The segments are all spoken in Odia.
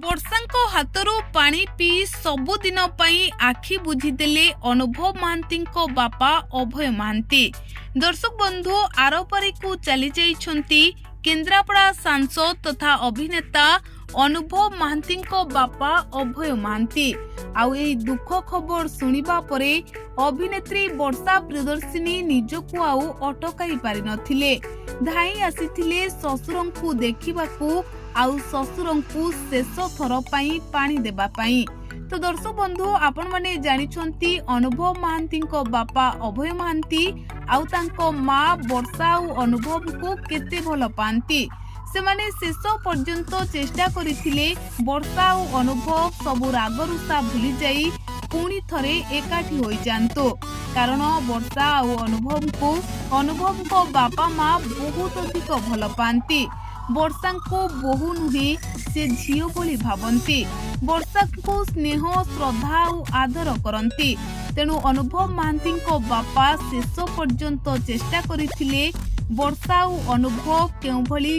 ବର୍ଷାଙ୍କ ହାତରୁ ପାଣି ପିଇ ସବୁଦିନ ପାଇଁ ଆଖି ବୁଝିଦେଲେ ଅନୁଭବ ମହାନ୍ତିଙ୍କ ବାପା ଅଭୟ ମହାନ୍ତି। ଦର୍ଶକ ବନ୍ଧୁ, ଆରପାରିକୁ ଚାଲିଯାଇଛନ୍ତି କେନ୍ଦ୍ରାପଡ଼ା ସାଂସଦ ତଥା ଅଭିନେତା ଅନୁଭବ ମହାନ୍ତିଙ୍କ ବାପା ଅଭୟ ମହାନ୍ତି। ଆଉ ଏହି ଦୁଃଖ ଖବର ଶୁଣିବା ପରେ ଅଭିନେତ୍ରୀ ବର୍ଷା ପ୍ରିୟଦର୍ଶିନୀ ନିଜକୁ ଆଉ ଅଟକାଇ ପାରିନଥିଲେ। ଧାଇଁ ଆସିଥିଲେ ଶ୍ୱଶୁରଙ୍କୁ ଦେଖିବାକୁ ଆଉ ଶ୍ୱଶୁରଙ୍କୁ ଶେଷ ଥର ପାଇଁ ପାଣି ଦେବା ପାଇଁ। ତ ଦର୍ଶକ ବନ୍ଧୁ, ଆପଣମାନେ ଜାଣିଛନ୍ତି, ଅନୁଭବ ମହାନ୍ତିଙ୍କ ବାପା ଅଭୟ ମହାନ୍ତି ଆଉ ତାଙ୍କ ମା ବର୍ଷା ଆଉ ଅନୁଭବଙ୍କୁ କେତେ ଭଲ ପାଆନ୍ତି। ସେମାନେ ଶେଷ ପର୍ଯ୍ୟନ୍ତ ଚେଷ୍ଟା କରିଥିଲେ ବର୍ଷା ଆଉ ଅନୁଭବ ସବୁ ରାଗରୁଷା ଭୁଲିଯାଇ ପୁଣି ଥରେ ଏକାଠି ହୋଇଯାଆନ୍ତୁ, କାରଣ ବର୍ଷା ଆଉ ଅନୁଭବଙ୍କୁ ଅନୁଭବଙ୍କ ବାପା ମା ବହୁତ ଅଧିକ ଭଲ ପାଆନ୍ତି। ବର୍ଷାଙ୍କୁ ବୋହୂ ନୁହେଁ, ସେ ଝିଅ ଭଳି ଭାବନ୍ତି। ବର୍ଷାଙ୍କୁ ସ୍ନେହ, ଶ୍ରଦ୍ଧା ଆଉ ଆଦର କରନ୍ତି। ତେଣୁ ଅନୁଭବ ମହାନ୍ତିଙ୍କ ବାପା ଶେଷ ପର୍ଯ୍ୟନ୍ତ ଚେଷ୍ଟା କରିଥିଲେ ବର୍ଷା ଆଉ ଅନୁଭବ କେଉଁଭଳି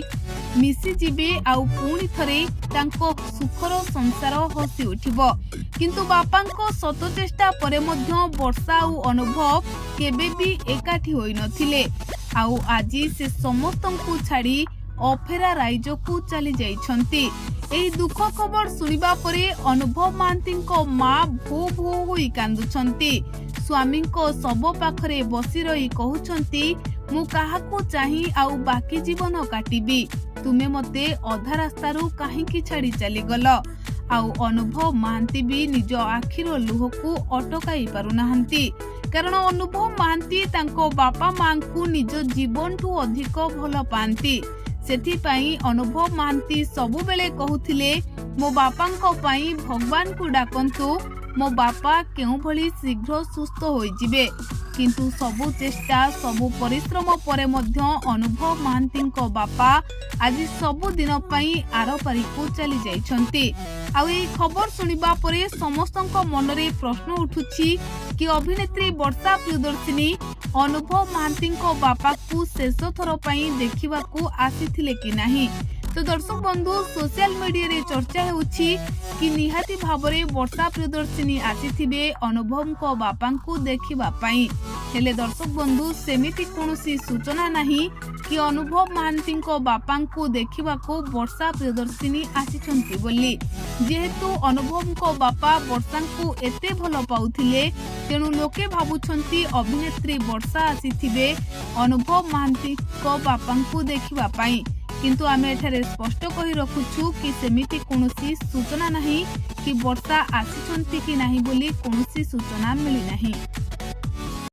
ମିଶିଯିବେ ଆଉ ପୁଣି ଥରେ ତାଙ୍କ ସୁଖର ସଂସାର ହସି ଉଠିବ। କିନ୍ତୁ ବାପାଙ୍କ ଶତ ଚେଷ୍ଟା ପରେ ମଧ୍ୟ ବର୍ଷା ଆଉ ଅନୁଭବ କେବେ ବି ଏକାଠି ହୋଇନଥିଲେ। ଆଉ ଆଜି ସେ ସମସ୍ତଙ୍କୁ ଛାଡ଼ି ଅଫେରା ରାଇଜକୁ ଚାଲି ଯାଇଛନ୍ତି। ଏହି ଦୁଃଖ ଖବର ଶୁଣିବା ପରେ ଅନୁଭବ ମହାନ୍ତିଙ୍କ ମା ଭୋ ଭୋ ହୋଇ କାନ୍ଦୁଛନ୍ତି। ସ୍ୱାମୀଙ୍କ ଶବ ପାଖରେ ବସି ରହି କହୁଛନ୍ତି, "ମୁଁ କାହାକୁ ଚାହିଁ ଆଉ ବାକି ଜୀବନ କାଟିବି? ତୁମେ ମୋତେ ଅଧା ରାସ୍ତାରୁ କାହିଁକି ଛାଡ଼ି ଚାଲିଗଲ?" ଆଉ ଅନୁଭବ ମହାନ୍ତି ବି ନିଜ ଆଖିର ଲୁହକୁ ଅଟକାଇ ପାରୁନାହାନ୍ତି, କାରଣ ଅନୁଭବ ମହାନ୍ତି ତାଙ୍କ ବାପା ମାଙ୍କୁ ନିଜ ଜୀବନଠୁ ଅଧିକ ଭଲ ପାଆନ୍ତି। ସେଥିପାଇଁ ଅନୁଭବ ମହାନ୍ତି ସବୁବେଳେ କହୁଥିଲେ, "ମୋ ବାପାଙ୍କ ପାଇଁ ଭଗବାନଙ୍କୁ ଡାକନ୍ତୁ, ମୋ ବାପା କେଉଁଭଳି ଶୀଘ୍ର ସୁସ୍ଥ ହୋଇଯିବେ।" କିନ୍ତୁ ସବୁ ଚେଷ୍ଟା, ସବୁ ପରିଶ୍ରମ ପରେ ମଧ୍ୟ ଅନୁଭବ ମହାନ୍ତିଙ୍କ ବାପା ଆଜି ସବୁଦିନ ପାଇଁ ଆରପାରିକୁ ଚାଲି ଯାଇଛନ୍ତି। ଆଉ ଏହି ଖବର ଶୁଣିବା ପରେ ସମସ୍ତଙ୍କ ମନରେ ପ୍ରଶ୍ନ ଉଠୁଛି କି ଅଭିନେତ୍ରୀ ବର୍ଷା ପ୍ରିୟଦର୍ଶିନୀ ଅନୁଭବ ମହାନ୍ତିଙ୍କ ବାପାକୁ ଶେଷ ଥର ପାଇଁ ଦେଖିବାକୁ ଆସିଥିଲେ କି ନାହିଁ। ତ ଦର୍ଶକ ବନ୍ଧୁ, ସୋସିଆଲ ମିଡିଆରେ ଚର୍ଚ୍ଚା ହେଉଛି କି ନିହାତି ଭାବରେ ବର୍ଷା ପ୍ରିୟଦର୍ଶିନୀ ଆସିଥିବେ ଅନୁଭବଙ୍କ ବାପାଙ୍କୁ ଦେଖିବା ପାଇଁ। ହେଲେ ଦର୍ଶକ ବନ୍ଧୁ, ସେମିତି କୌଣସି ସୂଚନା ନାହିଁ କି ଅନୁଭବ ମହାନ୍ତିଙ୍କ ବାପାଙ୍କୁ ଦେଖିବାକୁ ବର୍ଷା ପ୍ରିୟଦର୍ଶିନୀ ଆସିଛନ୍ତି ବୋଲି। ଯେହେତୁ ଅନୁଭବଙ୍କ ବାପା ବର୍ଷାଙ୍କୁ ଏତେ ଭଲ ପାଉଥିଲେ, ତେଣୁ ଲୋକେ ଭାବୁଛନ୍ତି ଅଭିନେତ୍ରୀ ବର୍ଷା ଆସିଥିବେ ଅନୁଭବ ମହାନ୍ତିଙ୍କ ବାପାଙ୍କୁ ଦେଖିବା ପାଇଁ। କିନ୍ତୁ ଆମେ ଏଠାରେ ସ୍ପଷ୍ଟ କହି ରଖୁଛୁ କି ସେମିତି କୌଣସି ସୂଚନା ନାହିଁ କି ବର୍ଷା ଆସିଛନ୍ତି କି ନାହିଁ ବୋଲି କୌଣସି ସୂଚନା ମିଳିନାହିଁ।